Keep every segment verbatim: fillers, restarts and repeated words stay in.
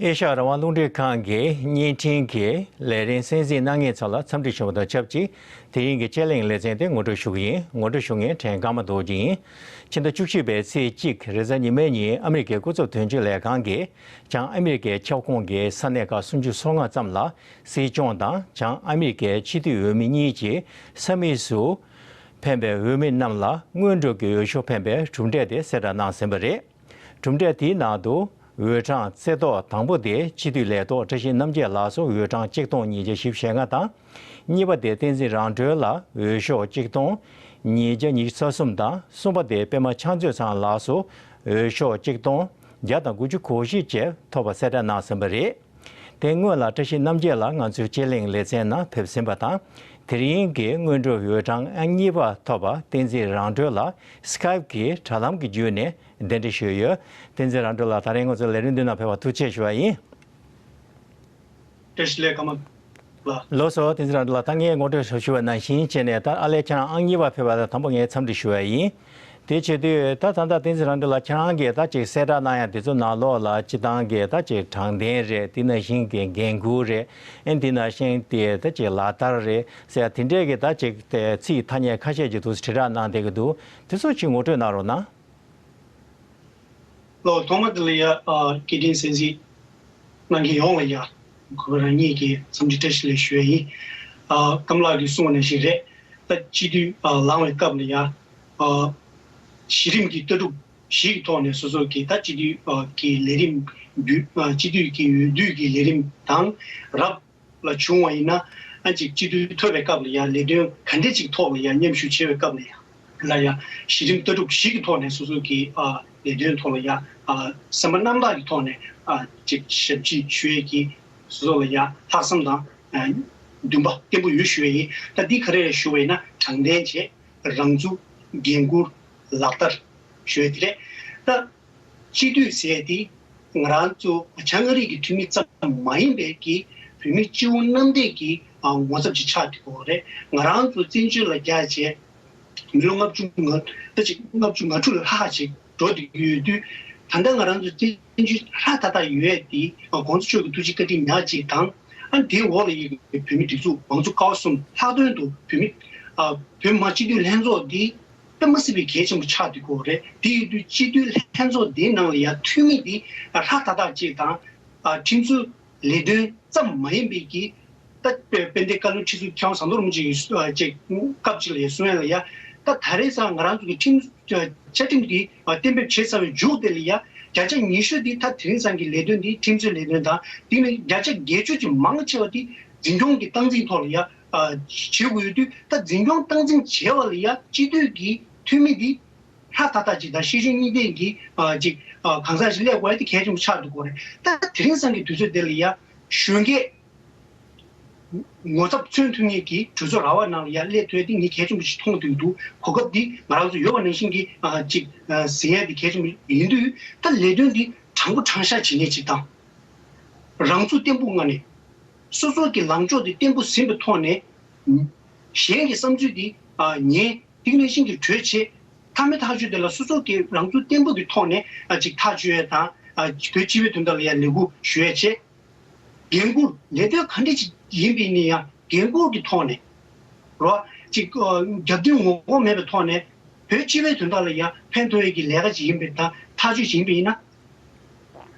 ཨེ་ཤ་ཡ་རང་དབང་རླུང་འཕྲིན་ཁང་གི་བརྙན་འཕྲིན་གྱི་ལས་རིམ་གསན་གཟིགས་གནང་མཁན་ཚོ་ལ་འཚམས་འདྲི་ཞུ་བ་དང་ཆབས་ཅིག་དེ་རིང་གི་དཔྱད་གླེང་ལེ་ཚན་དེ་ངོ་སྤྲོད་ཞུ་གི་ཡིན། ངོ་སྤྲོད་ཞུ་མཁན་བྲན་ཀརྨ་རྡོ་རྗེ་ཡིན། ཕྱི་ཟླ་བཅུ་གཅིག་པའི་ཚེས་གཅིག་རེས་གཟའ་ཉི་མའི་ཉིན་ཨ་མི་རི་ཀའི་སྐུ་ཚབ་དོན་གཅོད་ལས་ཁང་གིས་བྱང་ཨ་མི་རི་ཀའི་ཁྱབ་ཁོངས་ཀྱི་ས་གནས་ཁག་སུམ་ཅུ་སོ་ལྔ་ཙམ་ལ་སྲིད་སྐྱོང་དང་བྱང་ཨ་མི་རི་ཀའི་སྤྱི་འཐུས་འོས་མི་གཉིས་ཀྱི་ས་མིག་སུ་ཕན་པའི་འོས་མི་རྣམས་ལ་སྔོན་འགྲོ་གི་འོས་ཤོག་འཕེན་པའི་གྲུབ་འབྲས་དེ་གསལ་བསྒྲགས་གནང་ཟིན་པ་རེད། གྲུབ་འབྲས་དེའི་ནང་དུ་འོས་གྲངས་རྩེ་ཐོག་དང་པོ་དེ་སྤྱི་འཐུས་ལས་ཐོག་བཀྲ་ཤིས་རྣམ་རྒྱལ་ལགས་སུ་འོས་གྲངས་གཅིག་སྟོང་ཉིས་བརྒྱ་བཞི་བཅུ་ཞེ་ལྔ་དང་། གཉིས་པ་དེ་བསྟན་འཛིན་རང་གྲོལ་ལ་འོས་ཤོག་གཅིག་སྟོང་ཉིས་བརྒྱ་ཉི་ཤུ་རྩ་གསུམ་དང་། གསུམ་པ་དེ་པད་མ་ཕྱག་མཛོད་ཚང་ལགས་སུ་འོས་ཤོག་གཅིག་སྟོང་བརྒྱ་དང་དགུ་བཅུ་གོ་བཞི་བཅས་ཐོབ་པ་གསལ་བསྒྲགས་གནང་ཟིན་པ་རེད། དེ་སྔོན་ལ་བཀྲ་ཤིས་རྣམ་རྒྱལ་ལགས་ང་ཚོའི་དཔྱད་གླེང་ལེ་ཚན་ནང་ཕེབས་ཟིན་པ་དང་། དེ་རིང་གི་སྔོན་འགྲོ་འོས་གྲངས་ཨང་གཉིས་པ་ཐོབ་པ་བསྟན་འཛིན་རང་གྲོལ་ལགས་སི་ཀའེབ་ཀྱི་དྲ་ལམ་གྱི་བརྒྱུད་ནས་གདན་འདྲེན་ཞུས་ཡོད། བསྟན་འཛིན་རང་གྲོལ་ལགས་ད་རིང་ང་ཚོའི་ལས་རིམ་འདི་ནང་ཕེབས་པར་ཐུགས་རྗེ་ཆེ་ཞུ་བ་ཡིན། བཀྲ་ཤིས་བདེ་ལེགས་ཀརྨ་ལགས། ལགས་སོ། བསྟན་འཛིན་རང་གྲོལ་ལགས་ད་ངས་ངོ་སྤྲོད་ཞུ་བ་ནང་བཞིན་བྱས་ནས་ད་ཨ་ལས་ཁྱེད་རང་ཨང་གཉིས་པ་ཕེབས་པ་དང་དང་པོ་ངས་འཚམས་འདྲི་ཞུ་བ་ཡིན། དེ་བྱེད་དུས་ད་ད་ལྟ་བསྟན་འཛིན་རང་གྲོལ་ལགས་ཁྱེད་རང་གིས་ད་ཅིག་གསལ་བསྒྲགས་གནང་ཡ་དེ་ཚོ་ནང་ལོགས་ལ་སྤྱི་བཏང་གི་ད་ཅིག་དྲང་བདེན་རེད། དེ་ནང་བཞིན་གྱི་འགན་འཁུར་རེད། ཨེ་དེ་ནང་བཞིན་དེ་ད་ཅིག་ལག་བསྟར་རེད་ཟེར་ཡ་དེ་འདྲས་ཀྱི་ད་ཅིག་དེ་ཚིག་ཐ་སྙད་ཁ་ཤས་ཅིག་འདུག་དྲིལ་བསྒྲགས་གནང་བསྡད་ཀྱི་འདུག་དེ་ཚོ་ཅིག་ངོ་སྤྲོད་གནང་རོགས་གནང་། ལགས། ཐོག་མ་དེ་ལ་ཡ་ཨ་སྐད་འཕྲིན་གསན་གཟིགས་གནང་མཁན་ཡོངས་ལ་ཡ་གུས་པ་རང་ཉིད་ཀྱི་འཚམས་འདྲི་བཀྲ་ཤིས་བདེ་ལེགས་ཞུ་ཡ་ཡིན། ཨ་ཀརྨ་ལགས་ཀྱིས་གསུངས་པ་ནང་བཞིན་རེད། ད་སྤྱི་འཐུས་ཨ་ལངས་པའི་སྐབས་ལ་ཡ་ཨ་གཞི་རིམ་གྱི་ལྟ་གྲུབ་བཞི་གི་ཐོག་ནས་སོ་སོ་གི་ད་སྤྱི་འཐུས་ཨ་གི་ལས་རིམ་བརྒྱུད་ཨ་སྤྱི་འཐུས་ཀྱི་འོས་བསྡུ་གི་ལས་རིམ་དང་རབ་ལ་བྱུང་བ་ཡིན་ན། ཨ་ཅིག་སྤྱི་འཐུས་ཐོབ་པའི་སྐབས་ལ་ཡང་ལས་དོན་ག་འདྲས་ཅིག་ཐོག་ལ་ཡང་མཉམ་ཞུགས་བྱེད་པའི་སྐབས་ལ་ཡང་ལ་ཡང་གཞི་རིམ་ལྟ་གྲུབ་བཞི་གི་ཐོག་ནས་སོ་སོ་གི་ཨ་ལས་དོན་ཐོག་ལ་ཡང་ཨ་སེམས་པ་རྣམ་དག་གི་ཐོག་ནས་ཨ་ཅིག་ཞབས་ཕྱི་ཞུ་ཡས་ཀྱི་སོ་སོ་ལ་ཡང་ལྷག་བསམ་དང་ཨ་འདུན་པ་བརྟན་པོ་ཡོད་ཞུ་ཡས་ཡིན། ད་འདི་ག་རེ་ཞུ་བ་ཡིན་ན་དྲང་བདེན་བྱས། རང་ཚུགས། འགན་འཁུར། ལག་བསྟར་ཞུ་ཡས་དེ་རེད། ད་སྤྱི་འཐུས་ཟེར་ཡས་དེ་ང་རང་ཚོ་བྱང་ཨ་རི་གི་འཐུས་མི་ཙམ་མ་ཡིན་པའི་གི་བོད་མི་སྤྱི་བོ་གནམ་བསྟན་གྱི་ཨ་ངོ་ཚབ་ཅིག་ཆགས་བསྡད་ཡོད་རེད། ང་རང་ཚོ་བཙན་བྱོལ་ལ་རྒྱ་བྱས་མི་ལོ་ལྔ་བཅུ་ང་ད་ཅིག་ལྔ་བཅུ་ང་དྲུག་ལྷག་ཅིག་འགྲོ་བསྡད་ཀྱི་ཡོད་དུས། ད་ལྟ་ང་རང་ཚོ་བཙན་བྱོལ་ཧྲ་ཐག་ཐག་ཡོད་དེ་ཨ་གོང་ས་མཆོག་གི་ཐུགས་རྗེ་བཀའ་དྲིན་ཉག་གཅིག་དང་། ཨ་དེའི་འོག་ལ་ཡོད་པའི་བོད་མི་སྒྲིག་འཛུགས་མང་གཙོ་ཀ་བ་གསུམ། ལྷག་དོན་དུ་བོད་མི་ཨ་བོད་མི་མང་སྤྱི་འཐུས་ལྷན་ཚོགས་འདི་དཔེ་མ་སྲིད་པའི་གལ་ཆེན་པོ་ཆགས་བསྡད་ཀྱི་ཡོད་རེད། དེ་ཡིན་དུས་སྤྱི་འཐུས་ལྷན་ཚོགས་འདིའི་ནང་ལ་ཡང་འཐུས་མི་འདི་ཨ་ཧྲ་ཐག་ཐག་ཅིག་དང་། ཨ་ཁྲིམས་བཟོ་ལས་དོན་ཙམ་མ་ཡིན་པའི་གི་ད་དཔེ་དཔལ་ལྡན་བཀའ་བློན་ཁྲི་ཟུར་མཁས་དབང་ཟམ་གདོང་རིན་པོ་ཆེ་གིས་ཨ་ཅིག་སྐབས་ཅིག་ལ་ཡང་གསུང་ཡ་ལ་ཡ། ད་ད་རེས་སང་ང་རང་ཚོ་གི་ཁྲིམས་བཅའ་ཁྲིམས་འདི་གཏན་འབེབས་བྱས་ཚར་བའི་མཇུག་དེ་ལ་ཡ་བརྒྱ་ཆ་ཉི་ཤུ་འདི་ད་དེ་རིང་སང་གི་ལས་དོན་འདི་ཁྲིམས་རྩོད་ལས་དོན་དང་དེ་ནས་བརྒྱ་ཆ་བརྒྱད་ཅུ་ཅིག་མང་ཆེ་བ་འདི་འཛིན་སྐྱོང་གི་སྟངས་འཛིན་ཐོག་ལ་ཡ་བྱེད་དགོས་ཡོད་དུས། ད་འཛིན་སྐྱོང་སྟངས་འཛིན་བྱེད་པ་ལ་ཡ་སྤྱི་འཐུས་ཀྱི་འཐུས་མི་འདི་ཧྲ་ཐག་ཐག་ཅིག་དང་ཤེས་བཞིན་གཉིས་ལྡན་གྱི་ཅིག་གང་ཟག་ཞིག་སླེབས་དགོས་ཡ་དེ་གལ་ཆེན་པོ་ཆགས་འདུག་གོ་རེད། ད་དེ་རིང་སང་གི་དུས་ཚོད་འདི་ལ་ཡ་གཞོན་སྐྱེས། ངོ་ཚབ་མཚོན་ཐུབ་མཁན་གྱི་གྲོས་ཚོགས་ར་བ་ནང་ལ་ཡར་སླེབས་ཐུབ་ཡ་དེ་ངས་གལ་ཆེན་པོ་ཞིག་མཐོང་གི་འདུག་གོ་སྐབས་འདི་ང་རང་ཚོ་ཡོད་པ་ནང་བཞིན་གྱི་ཨ་ཅིག་ཨ་ཟིན་ཡ་དེ་གལ་ཆེན་པོ་ཡིན་དུས། ད་ལས་དོན་འདི་དྲང་པོ་དྲང་བཞག་བྱེད་མཁན་ཅིག་དང་། རང་ཚུགས་བརྟན་པོ་ངང་ནས་སོ་སོ་གི་ལངས་ཕྱོགས་དེ་བརྟན་པོ་ཟིན་པའི་ཐོག་ནས་གཞན་གྱི་བསམ་ཚུལ་དེ་ཨ་ཉན། དེ་ནང་བཞིན་གྱི་གྲོས་བྱེད། མཐའ་མའི་ཐག་གཅོད་དེ་ལ་སོ་སོ་གི་རང་ཚུགས་བརྟན་པོ་གི་ཐོག་ནས་ཨ་ཅིག་ཐག་གཅོད་ཡ་དང་། ཨ་བོད་སྤྱི་པའི་དོན་དག་ལ་ཡང་ལས་འགུལ་ཞུ་ཡ་བྱེད། འགན་འཁུར། ལས་དོན་ག་འདྲ་ཅིག་ཡིན་པ་ཡིན་ན་ཡང་འགན་འཁུར་གྱི་ཐོག་ནས་རོ། ཅིག་ཨ་རྒྱབ་མདུན་ངོ་ལྐོག་མེད་པའི་ཐོག་ནས་བོད་སྤྱི་པའི་དོན་དག་ལ་ཡང་ཕན་ཐོགས་ཡས་ཀྱི་ལས་ཀ་ཅིག་ཡིན་པ་དང་ཐག་གཅོད་ཅིག་ཡིན་པ་ཡིན་ན།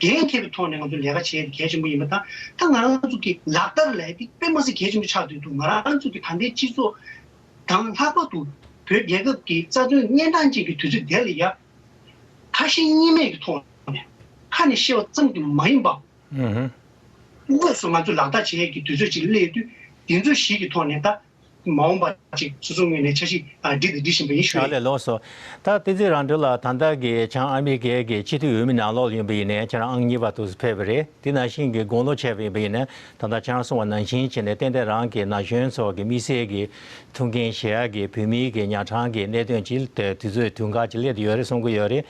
འགན་འཁྱེར་བའི་ཐོག་ནས་ང་ཚོ་ལས་ཀ་བྱེད་ཡས་དེ་གལ་ཆེན་པོ་ཡིན་པ་དང་། ད་ང་རང་ཚོ་གི་ལག་བསྟར་ལས་དེ་དཔེ་མ་སྲིད་གལ་ཆེན་པོ་ཆགས་བསྡད་འདུག་ང་རང་ཚོ་གི་ད་ལྟའི་སྤྱི་ཚོགས་དང་ལྷག་པར་དུ་བོད་རྒྱལ་ཁབ་ཀྱི་རྩ་དོན་གཉན་འཕྲང་ཅན་གྱི་དུས་ཚོད་དེ་ལ་ཡ་ཁ་ཞེ་གཉིས་མེད་ཀྱི་ཐོག་ནས་ཁ་ནས་བཤད་པ་ཙམ་གྱིས་མ་ཡིན་པ། ཨུ་ཧུ། དངོས་སུ་ང་ཚོས་ལག་བསྟར་བྱེད་ཡས་ཀྱི་དུས་ཚོད་ཅིག་སླེབས་དུས། དེ་ཚོ་ཞིག་གི་ཐོག་ནས་ད་མ་འོངས་པ་ཅིག་སོ་སོའི་ངོས་ནས་འཆར་གཞི་ཨ་སྒྲིག་དང་སྒྲིག་བཞིན་པ་ཡིན་ཞུ། ཨ་ལས། ལགས་སོ། ད་བསྟན་འཛིན་རང་གྲོལ་ལགས་ད་ལྟ་གི་བྱང་ཨ་མི་རི་ཀའི་གི་སྤྱི་འཐུས་འོས་མི་ནང་ལོགས་ཡིན་པ་ཡིན་ནའི་ཁྱེད་རང་ཨང་གཉིས་པ་དུ་ཕེབས་པ་རེད། དེ་ནང་བཞིན་གྱི་དགུང་ལོ་བྱས་པ་ཡིན་པ་ཡིན་ནའི་ད་ལྟ་ཁྱེད་རང་གསུངས་པ་ནང་བཞིན་བྱས་ནས་ཏན་ཏན་རང་གི་ན་གཞོན་ཚོ་གི་དམིགས་བསལ་གྱི་ཐུགས་འགན་བཞེས་ཡག་གི་བོད་མིའི་གི་ཉག་ཕྲ་གི་གནད་དོན་ཅིག་དེ་དུས་ཚོད་དུས་འགའ་ཅིག་སླེབས་ཡོད་རེད་གསུང་གི་ཡོད་རེད།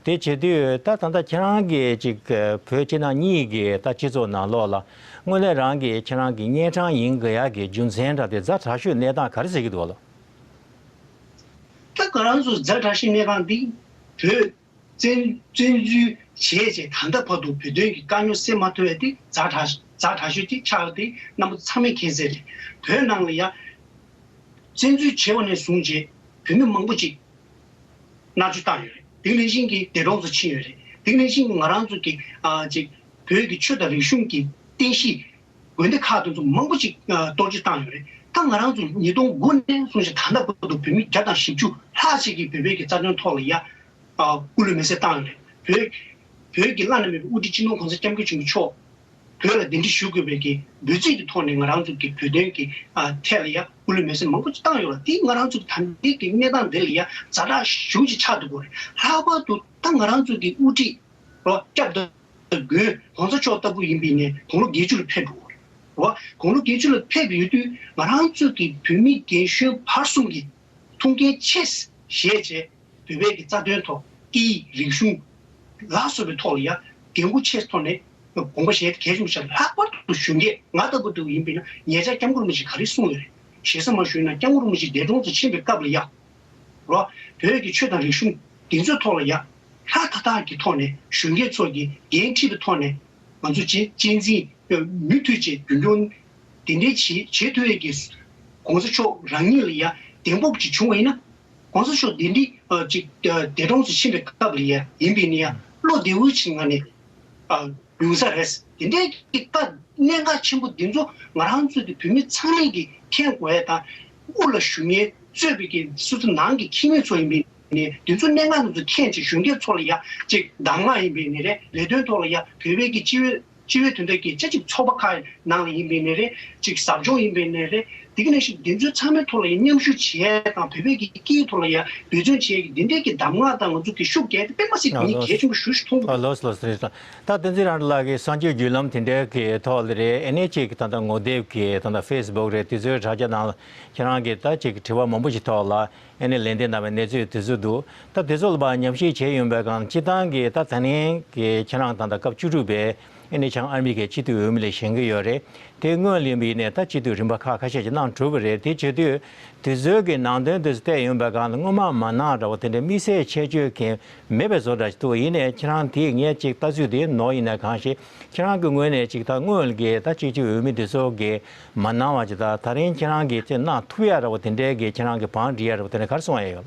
དེ་བྱེད་དུས་ད་ད་ལྟ་ཁྱེད་རང་གི་ཅིག་བོད་ཕྱི་ནང་གཉིས་ཀྱི་ད་སྤྱི་ཚོགས་ནང་ལོགས་ལ་དངོས་གནས་རང་གི་ཁྱེད་རང་གི་གཉན་འཕྲང་ཡིན་དགོས་ཡག་གི་རྒྱུ་མཚན་འདྲ་དེ་ཛ་དྲག་ཤོས་གནས་སྟངས་ག་རེ་ཟེར་གྱི་འདུག་ལགས། ད་ང་རང་ཚོ་ཛ་དྲག་ཤོས་གནས་སྟངས་འདི་བོད་ བཙན་བཙན་འཛུལ་བྱས་རྗེས་ད་ལྟ་བར་དུ་བོད་དོན་གྱི་དཀའ་རྙོག་སེལ་མ་ཐུབ་པ་དེ་ཛ་དྲག་ཛ་དྲག་ཤོས་ཅིག་ཆགས་ཡོད་དེ་རྣམ་པ་ཚང་མས་མཁྱེན་གསལ་རེད། བོད་ནང་ལ་ཡ་བཙན་འཛུལ་བྱས་པ་ནས་བཟུང་རྗེས་བོད་མི་མང་པོ་ཅིག་མནར་གཅོད་བཏང་ཡོད་རེད། དེ་ནང་བཞིན་གྱི་འདས་གྲོངས་སུ་ཕྱིན་ཡོད་རེད། དེ་ནང་བཞིན་གྱི་ང་རང་ཚོ་གི་ཨ་ཅིག་བོད་ཀྱི་ཆོས་དང་རིག་གཞུང་གི་རྟེན་གཞི་དགོན་སྡེ་ཁག་དེ་ཚོ་མང་པོ་ཅིག་ཨ་གཏོར་བཅོམ་བཏང་ཡོད་རེད། ད་ང་རང་ཚོ་ཉིས་སྟོང་དགུ་ནས་བཟུང་ཞིང་ད་ལྟ་བར་དུ་བོད་མི་བརྒྱ་དང་བཞི་བཅུ་ལྷག་ཅིག་གིས་བོད་པའི་གི་རྩ་དོན་ཐོག་ལ་ཡ་ཨ་སྐུ་ལུས་མེར་སྲེག་བཏང་ཡོད་རེད། བོད་བོད་ཀྱི་བླ་ན་མེད་པའི་དབུ་ཁྲིད་སྤྱི་ནོར་གོང་ས་སྐྱབས་མགོན་ཆེན་པོ་མཆོག་བོད་ལ་གདན་འདྲེན་ཞུ་དགོས་པའི་གི་འབོད་ཚིག་གི་ཐོག་ནས་ང་རང་ཚོ་གི་བོད་དོན་གྱི་ཨ་ཐད་ལ་ཡ་སྐུ་ལུས་མེར་སྲེག་མང་པོ་ཅིག་བཏང་ཡོད་ལ། དེ་ང་རང་ཚོ་གི་ད་ལྟའི་གི་གནས་སྟངས་འདི་ལ་ཡ་ཛ་དྲག་ཞེ་པོ་ཅིག་ཆགས་འདུག་གོ་རེད། ལྷག་པར་དུ་ད་ང་རང་ཚོ་གི་དབུ་ཁྲིད་རོ་སྐྱབས་དང་མགོན་གོང་ས་མཆོག་ལྟ་བུ་ཡིན་པའི་ནས་དགུང་ལོ་བརྒྱད་ཅུ་ལ་ཕེབས་འགྲོ་གི་རེད། རོ་དགུང་ལོ་བརྒྱད་ཅུ་ལ་ཕེབས་ཡོད་དུས་ང་རང་ཚོ་གི་བོད་མི་རྒན་གཞོན་བར་གསུམ་གྱི་ཐུགས་འགན་ཆེ་བཞེས་བྱས། བོད་པའི་གི་རྩ་དོན་ཐོག་སྐད་ཡིག་རིག་གཞུང་ལ་སོགས་པའི་ཐོག་ལ་ཡ་འགན་ཁུར་ཆེ་ཐོག་ནས་དགོངས་པ་བཞེས་ཏེ་གལ་ཆེན་པོ་ཆགས། ལྷག་པར་དུ་གཞོན་སྐྱེས་ང་ལྟ་བུ་དེ་ཡིན་པས་ན་ཉེ་ཆར་སྐྱབས་མགོན་རིན་པོ་ཆེ་ག་རེ་གསུངས་ཡོད་རེད། ཞེ་ས་མ་ཞུས་ན་སྐྱབས་མགོན་རིན་པོ་ཆེ་འདས་གྲོངས་སུ་ཕྱིན་པའི་སྐབས་ལ་ཡ་རོ་བོད་ཀྱི་ཆོས་དང་རིག་གཞུང་འདི་ཚོའི་ཐོག་ལ་ཡ་ཧྲ་ཐག་ཐག་གི་ཐོག་ནས་གཞོན་སྐྱེས་ཚོ་གི་འགན་འཁྲི་པའི་ཐོག་ནས་ང་ཚོ་གཅེས་གཅེས་འཛིན་མུ་མཐུད་བྱས་རྒྱུན་འཁྱོངས་དེ་འདྲའི་བྱེད་བྱེད་ཐུབ་ཡས་ཀྱི་གོང་ས་མཆོག་རང་ཉིད་ལ་ཡ་གདེང་སྤོབས་ཅིག་བྱུང་བ་ཡིན་ན། གོང་ས་མཆོག་འདི་འདྲའི་ཨ་ཅིག་ཨ་འདས་གྲོངས་སུ་ཕྱིན་པའི་སྐབས་ལ་ཡ་ཡིན་པས་ན་ཡ་བློ་བདེ་བོའི་ངང་ནས་ཨ་ཡོང་ས་རེད། དེ་འདྲའི་གི་ད་གནད་འགག་ཆེན་པོ་འདི་ཚོ་ང་རང་ཚོ་གི་བོད་མི་ཚང་མས་ཀྱི་མཁྱེན་དགོས་ཡ་དང་། དབུ་ལ་བཞུགས་མཁན་གཙོས་པའི་གི་སོ་སོ་ནང་གི་ཁྱིམ་མི་ཚོ་ཡིན་པས་ནས་འདི་ཚོ་གནད་འགག་འདི་ཚོ་མཁྱེན་ཅིག་གཞོན་སྐྱེས་ཚོ་ལ་ཡ་ཅིག་གདམས་ངག་ཡིན་པས་ནས་རེད། ལས་དོན་ཐོག་ལ་ཡ་བོད་པའི་གི་སྤྱི་བའི་སྤྱི་བའི་དོན་དག་གི་ཆ་གཅིག་ཚོགས་པ་ཁག་ནང་ལ་ཡིན་པས་ནས་རེད། ཅིག་ཟབ་སྦྱོང་ཡིན་པས་ནས་རེད། དེ་ག་ནང་བཞིན་འདི་ཚོའི་ཚང་མའི་ཐོག་ལ་ཡང་མཉམ་ཞུགས་བྱེད་ཡས་དང་བོད་པའི་གི་སྐད་ཡིག་ཐོག་ལ་ཡང་འབད་བརྩོན་བྱེད་ཡས་ཀྱི་འདི་འདྲའི་གི་གདམས་ངག་དང་ང་ཚོ་གི་ཤུགས་རྒྱས་ཏེ་དཔེ་མ་སྲིད་ཨ་ནི་ལོས། གལ་ཆེན་པོ་ཞེ་པོ་ཞིག་མཐོང་གི་ཨ་འདུག་ལོས་ལོས་རེད། ད་བསྟན་འཛིན་རང་ལགས་ཀྱིས་གསར་འགྱུར་བརྒྱུད་ལམ་དེ་འདྲའི་གི་ཐོག་ལ་རེད། ཨ་ནི་གཅིག་ད་ལྟ་ངོ་དེབ་ཀྱི་ད་ལྟ་ཕེ་སི་བུག་རེད། དེ་ཚོའི་དྲ་རྒྱ་ནང་ལ་ཁྱེད་རང་གིས་ད་གཅིག་དྲི་བ་མང་པོ་ཞིག་ཐོག་ལ་ཨ་ནི་ལན་འདེབས་གནང་བའི་གནས་ཚུལ་དེ་ཚོ་འདུག་ད་དེ་ཚོ་ལ་ཕར་ཉམས་ཞིབ་བྱས་ཡོང་པའི་སྒང་སྤྱིར་བཏང་གི་ད་ད་ནང་གི་ཁྱེད་རང་ད་ལྟ་སྐབས་བཅུ་དྲུག་པའི་ཨ་ནི་བྱང་ཨ་མི་རི་ཀའི་སྤྱི་འཐུས་འོས་མི་ལ་བཞེངས་ཀྱི་ཡོད་རེད། དེ་སྔོན་ལ་ཡིན་པ་ཡིན་ནའི་ད་སྤྱི་འཐུས་རིམ་པ་ཁག་ཁ་ཤས་ཅིག་གནང་གྲུབ་པ་རེད། དེ་བྱེད་དུས་དེ་ཚོའི་གི་ནང་དོན་དེ་ཚོ་བལྟས་ཡོང་པའི་སྒང་ལ་སྔོན་མ་མ་གནང་འདྲ་བོ་དེ་འདྲའི་དམིགས་བསལ་ཁྱད་ཆོས་གང་མེད་པའི་བཟོ་འདྲ་ཞིག་འདུག་ཡིན་ནའི་ཁྱེད་རང་དེ་ངས་ཅིག་ལྟ་ཚུལ་དེ་ནོར་ཡིན་ན་གང་ཞིག་ཁྱེད་རང་གི་ངོས་ནས་ཅིག་ད་སྔོན་གྱི་ད་སྤྱི་འཐུས་འོས་མི་དེ་ཚོ་གི་མ་གནང་བ་ཅིག་ད་ད་རིང་ཁྱེད་རང་གིས་ཅིག་གནང་ཐུབ་ཡ་འདྲ་བོ་དེ་འདྲའི་གི་ཁྱེད་རང་གི་བང་སྒྲིག་ཡ་འདྲ་བོ་དེ་འདྲ་ག་རེ་གསུང་ཡ་ཡོད་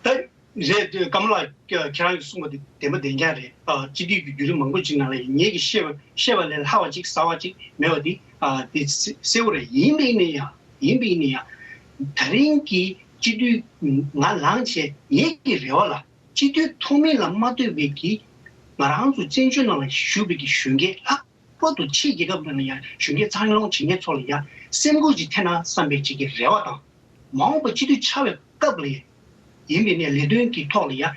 ལགས། ད་རེད། ཀརྨ་ལགས་ཁྱེད་རང་གིས་གསུངས་པ་དེ་བདེན་པ་བདེན་རྐྱང་རེད། ཨ་སྤྱི་འཐུས་ཀྱི་བརྒྱུད་རིམ་མང་པོ་ཅིག་ནང་ལ་ངེད་ཀྱིས་ཤེས་པ་ཤེས་པ་ལས་ལྷག་པ་ཅིག་གསར་པ་ཅིག་མེད་པ་དེ་ཨ་དེ་གསལ་པོ་རེད། ཡིན་པ་ཡིན་ན་ཡང་ཡིན་པ་ཡིན་ན་ཡང་ད་རིང་གི་སྤྱི་འཐུས་ང་ལངས་བྱས་ངེད་ཀྱི་རེ་བ་ལ་སྤྱི་འཐུས་ཐོག་མེད་ལ་མ་ལྟོས་པའི་གི་ང་རང་ཚོ་བཙན་བྱོལ་ནང་ལ་བཞུགས་པའི་གི་གཞོན་སྐྱེས་ལྷག་པར་དུ་ཕྱི་རྒྱལ་ཁབ་ནང་ལ་ཡང་གཞོན་སྐྱེས་འཚར་ལོངས་བྱེད་མཁན་ཚོ་ལ་ཡང་སེམས་ཁུར་ཅིག་ཐེབས་ན་བསམ་པའི་ཅིག་གི་རེ་བ་དང་། མ་འོངས་པ་སྤྱི་འཐུས་ཆགས་པའི་སྐབས་ལ་ཡིན་པའི་ནས་ལས་དོན་གྱི་ཐོག་ལ་ཡང་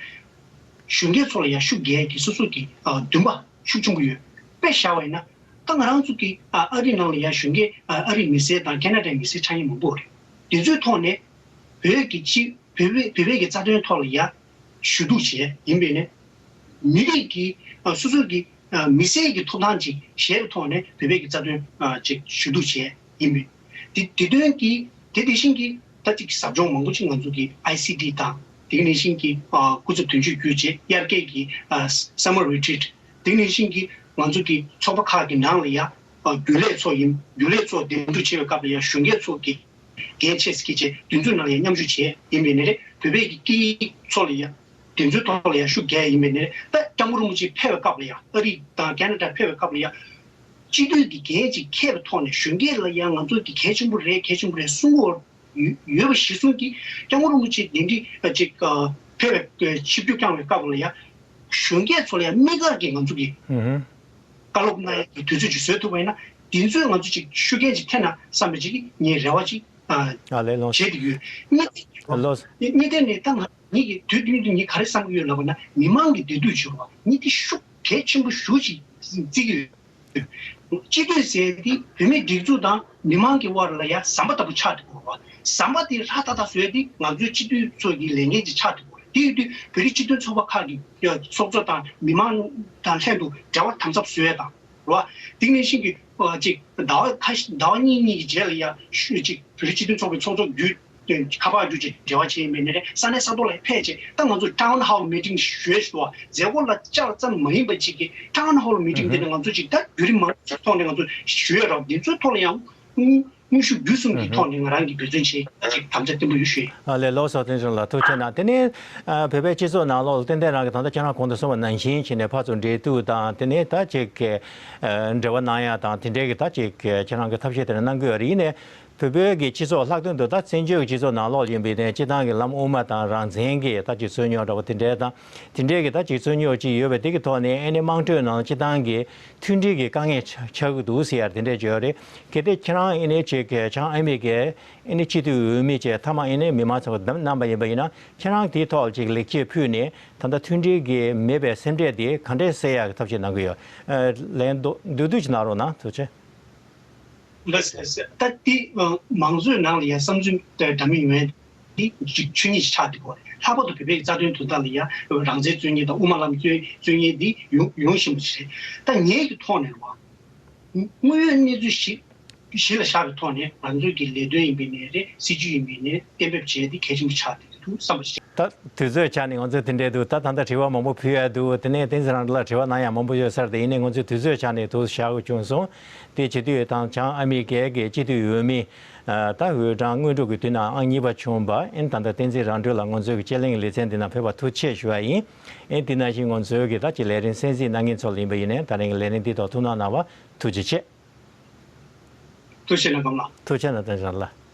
གཞོན་སྐྱེས་ཚོ་ལ་ཡང་ཤུགས་རྒྱག་གི་སོ་སོ་གི་འདུན་པ་ཤུགས་ཆེན་པོ་ཡོད། དཔེ་བཞག་པ་ཡིན་ན་ད་ང་རང་ཚོ་གི་ཨ་རི་ནང་ལ་ཡང་གཞོན་སྐྱེས་ཨ་རིའི་མི་སེར་དང་ཁེ་ན་ཌའི་མི་སེར་ཆགས་མཁན་མང་པོ་རེད། དེ་ཚོའི་ཐོག་ནས་བོད་ཀྱི་སྤྱི་བོད་པའི་བོད་པའི་གི་རྩ་དོན་ཐོག་ལ་ཡང་ཞུ་གཏུག་བྱས་ཡིན་པས་ནས་མི་རིགས་ཀྱི་ཨ་སོ་སོ་གི་ཨ་མི་སེར་གྱི་ཐོབ་ཐང་ཅིག་གཞལ་བའི་ཐོག་ནས་བོད་པའི་གི་རྩ་དོན་ཨ་ཅིག་ཞུ་གཏུག་བྱས་ཡིན་པས། དེ་དེ་དོན་གྱི་དེ་དེ་བཞིན་གྱི་ད་ཅིག་ཟབ་སྦྱོང་མང་པོ་ཅིག་ང་ཚོ་གི་ཨའི་སི་ཌི་དང་དེ་ག་ནང་བཞིན་གྱི་ཨ་སྐུ་ཚབ་དོན་གཅོད་བརྒྱུད་བྱས་དབྱར་ཁའི་གི་ཨ་summer retreat། དེ་ག་ནང་བཞིན་གྱི་ང་ཚོ་གི་ཚོགས་པ་ཁག་གི་ནང་ལ་ཡ་ཨ་རྒྱུན་ལས་ཚོ་ཡིན། རྒྱུན་ལས་ཚོ་འདེམས་སྒྲུག་བྱེད་པའི་སྐབས་ལ་ཡ་གཞོན་སྐྱེས་ཚོ་གི་འགན་ཆེ་ཟེར་གྱི་བྱས་དེ་ཚོའི་ནང་ལ་ཡང་མཉམ་ཞུགས་བྱས་ཡིན་པའི་ནི་རེད། བོད་པའི་གི་སྐད་ཡིག་ཚོ་ལ་ཡང་དེ་ཚོའི་ཐོག་ལ་ཡང་ཤུགས་རྒྱག་ཡིན་པའི་ནི་རེད། ད་སྐྱབས་མགོན་རིན་པོ་ཆེ་ཕེབས་པའི་སྐབས་ལ་ཡང་ཨ་རི་དང་ཁེ་ན་ཌ་ཕེབས་པའི་སྐབས་ལ་ཡང་སྤྱི་འཐུས་ཀྱི་འགན་ཅིག་འཁྱེར་བའི་ཐོག་ནས་གཞོན་སྐྱེས་ལ་ཡང་ང་ཚོ་གི་གལ་ཆེན་པོ་རེད། གལ་ཆེན་པོ་རེད་གསུང་གི་ཡོད་པ་གཞིར་བཟུང་གིས་སྐྱབས་མགོན་རིན་པོ་ཆེ་གདན་འདྲེན་ཅིག་ཕེབས་པའི་ཆིབས་བསྒྱུར་བསྐྱངས་པའི་སྐབས་ལ་ཡང་གཞོན་སྐྱེས་ཚོ་ལ་ཡང་དམིགས་བཀར་གྱིས་ང་ཚོ་གི་བཀའ་སློབ་གནང་ཡག་གི་དུས་ཚོད་ཅིག་བཟོས་ཐུབ་པ་ཡིན་ན་དེ་ཚོས་ང་ཚོ་ཅིག་ཤུགས་རྐྱེན་ཅིག་ཐེབས་ན་བསམ་པའི་ཅིག་ངའི་རེ་བ་ཅིག་ཨ་ལས་ལོངས་བྱས་ཏེ་ཡོད། གཉིས་ལོས་གཉིས་ཐད་ནས་ད་ང་ངེད་ཀྱི་དུས་རྒྱུན་དུ་ངས་ག་རེ་བསམ་གྱི་ཡོད་ལབ་པ་ན་མི་མང་གི་བདེ་སྡུག་བྱེད་པ་ངས་དེ་ཤུགས་གལ་ཆེན་པོ་ཞེ་པོ་ཅིག་བརྩི་གི་ཡོད། སྤྱི་འཐུས་ཟེར་དེ་བོད་མིའི་སྒྲིག་འཛུགས་དང་མི་མང་གི་དབར་ལ་ཡ་ཟམ་པ་ལྟ་བུ་ཆགས་འདུག་གོ། ཟམ་པ་དེ་ཧྲ་ཏག་ཏག་བཟོས་ཏེ་ང་ཚོའི་སྤྱི་འཐུས་ཚོ་གི་ལས་འགན་ཅིག་ཆགས་འདུག་གོ། དེ་ཡོད་དུས་བོད་རིགས་སྤྱི་མཐུན་ཚོགས་པ་ཁག་གི་ཚོགས་གཙོ་དང་མི་མང་དང་ལྷན་དུ་འབྲེལ་བ་དམ་ཟབ་བཟོ་ཡ་དང་རོ། དེ་ནང་བཞིན་གྱི་ཅིག་ཟླ་བ་ཁ་ཤས་ཟླ་བ་གཉིས་གཉིས་ཀྱི་རྗེས་ལ་ཡ་ཤུ་ཅིག་བོད་རིགས་སྤྱི་མཐུན་ཚོགས་པའི་ཚོགས་གཙོ་བརྒྱུད་ དོན་ཁ་པར་བརྒྱུད་ཅིག་འབྲེལ་བ་བྱས་ཡིན་པའི་ནི་རེད། ས་གནས་ས་ཐོག་ལ་ཕེབས་བྱས་ད་ང་ཚོ་ཊའུན་ཧོལ་མི་ཊིང་ཞུས་ཞུ་བ་མཛད་སྒོ་ལ་བཅར་ཙམ་མ་ཡིན་པ་ཅིག་གི་ཊའུན་ཧོལ་མི་ཊིང་དེ་ནི་ང་ཚོ་ཅིག་ད་བརྒྱུད་རིམ་མང་ཅིག་ཐོག་ནས་ང་ཚོ་ཞུ་ཡ་རོགས་འདི་ཚོའི་ཐོག་ལ་ཡང་དངོས་དངོས་ཤུགས་བརྒྱུད་གསུམ་གྱི་ཐོག་ནས་ང་རང་གིས་འབད་བརྩོན་བྱས་ད་ཅིག་དམ་བཅའ་བརྟན་པོ་ཡོད་ཞུ་ཡ། ཨ་ལས། ལགས་སོ། བསྟན་སྲུང་ལགས་ཐུགས་རྗེ་གནང་། དེ་ནས་ཨ་བོད་པའི་སྤྱི་ཚོགས་ནང་ལོགས་ལ་ཏན་ཏན་རང་གིས་ད་ལྟ་ཁྱེད་རང་གོང་དུ་གསུངས་པ་ནང་བཞིན་བྱས་ནས་ཕར་ཚུར་འབྲེལ་གཏུག་དང་དེ་ནས་ད་ཅིག་གི་ཨ་འབྲེལ་བ་གནང་ཡ་དང་དེ་འདྲའི་གི་ད་ཅིག་གི་ཁྱེད་རང་གིས་ཐབས་ཤེས་དེ་འདྲ་གནང་གི་ཡོད་རེད། ཡིན་ནའི་བོད་པའི་གི་སྤྱི་ཚོགས་ལྷག་དོན་དུ་ད་བཙན་བྱོལ་གྱི་སྤྱི་ཚོགས་ནང་ལོགས་ཡིན་པའི་ནས་སྤྱི་བཏང་གི་ལམ་དབུ་མ་དང་རང་བཙན་གྱི་ད་ཅིག་རྩོད་རྙོག་འདྲ་པོ་དེ་འདྲའི་དང་དེ་འདྲའི་གི་ད་ཅིག་རྩོད་རྙོག་ཅིག་ཡོད་པའི་དེ་གི་ཐོག་ནས་ཨ་ནི་དམངས་ཁྲོད་ནང་སྤྱི་བཏང་གི་མཐུན་སྒྲིལ་གྱི་དཀའ་ངལ་ཆགས་ཆགས་ཀྱི་འདུག་ཟེར་ཡ་དེ་འདྲས་བརྗོད་རེད། གལ་ཏེ་ཁྱེད་རང་ཨེ་ནས་ཅིག་གི་བྱང་ཨ་མི་གི་ཨེ་ནས་སྤྱི་འཐུས་འོས་མི་བཅས་མཐའ་མ་ཨེ་ནས་མི་མང་ཚོ་བདམས་གནང་པ་ཡིན་པ་ཡིན་ན་ཁྱེད་རང་དེའི་ཐོག་ལ་ཅིག་ལེགས་སྐྱེས་ཕུལ་ནས་ད་ལྟ་མཐུན་སྒྲིལ་གྱི་མེད་པའི་སེམས་ཁྲལ་དེ་ག་འདྲས་སེལ་ཡག་གི་ཐབས་ཤེས་གནང་གི་ཡོད། ལན་མདོར་བསྡུས་ཅིག་གནང་རོགས་གནང་། ཐུགས་རྗེ་ཆེ། ལགས་སོ། ད་དེ་མང་གཙོའི་ནང་ལ་ཡང་བསམ་ཚུལ་འདྲ་མིན་ཡོད་ཡ་འདི་ཆོས་ཉིད་ཆགས་འདུག་གོ། ལྷག་པར་དུ་བོད་པའི་རྩ་དོན་དོན་དག་ལ་ཡང་རང་བཙན་རྩོད་མཁན་དང་དབུ་མ་ལམ་རྩོད་རྩོད་མཁན་འདི་ཡོང་ཡོང་བཞིན་པ་ཞིག་རེད། ད་ངེད་ཀྱི་ཐོག་ནས་རེད་བ། དངོས་ཡོད་གནས་ཚུལ་གཞི་གཞི་ལ་བཞག་པའི་ཐོག་ནས་ང་ཚོའི་གི་ལས་དོན་ཡིན་པའི་ནས་རེད། སྲིད་ཇུས་ཡིན་པའི་ནས་གཏན་འབེབས་བྱས་ཏེ་གལ་ཆེན་པོ་ཆགས་བསྡད་འདུག་བསམ་པ་ཞིག་ད་དུས་ཚོད་ཆ་ནས་ང་ཚོས་དེ་འདྲས་འདུག་ད་ད་ལྟ་དྲི་བ་མང་པོ་ཕུལ་ཡ་འདུག་དེ་ནས་བསྟན་འཛིན་རང་འདྲ་ལ་དྲི་བ་གནང་ཡ་མང་པོ་ཡོད་ས་རེད། དེ་ཡིན་ནའི་ང་ཚོས་དུས་ཚོད་ཆ་ནས་དུ་བཞག་དགོས་བྱུང་སོང་། དེ་བྱེད་དུས་དང་བྱང་ཨ་མི་རི་ཀའི་གི་སྤྱི་འཐུས་འོས་མི་ད་འོས་གྲངས་དངོས་གྲུབ་ཀྱི་དུས་ནང་ཨང་གཉིས་པ་བྱུང་བ་ཨེན་ད་ལྟ་བསྟན་འཛིན་རང་འདྲ་ལ་ང་ཚོའི་གི་དཔྱད་གླེང་ལེ་ཚན་འདི་ནང་ཕེབས་པ་ཐུགས་རྗེ་ཆེ་ཞུ་བ་ཡིན། ཨེན་དེ་ནང་བཞིན་ང་ཚོའི་གི་ད་ཅི་ལས་རིམ་གསན་གཟིགས་གནང་མཁན་ཚོ་ལ་ཡིན་པ་ཡིན་ནའི་ད་རིང་གི་ལས་རིམ་འདི་ཐོག་ཐུགས་སྣང་གནང་བ་ཐུགས་རྗེ་ཆེ། ཐུགས་རྗེ་གནང་། ཐུགས་རྗེ་གནང་བསྟན་འཛིན་རང་འདྲ་ལགས།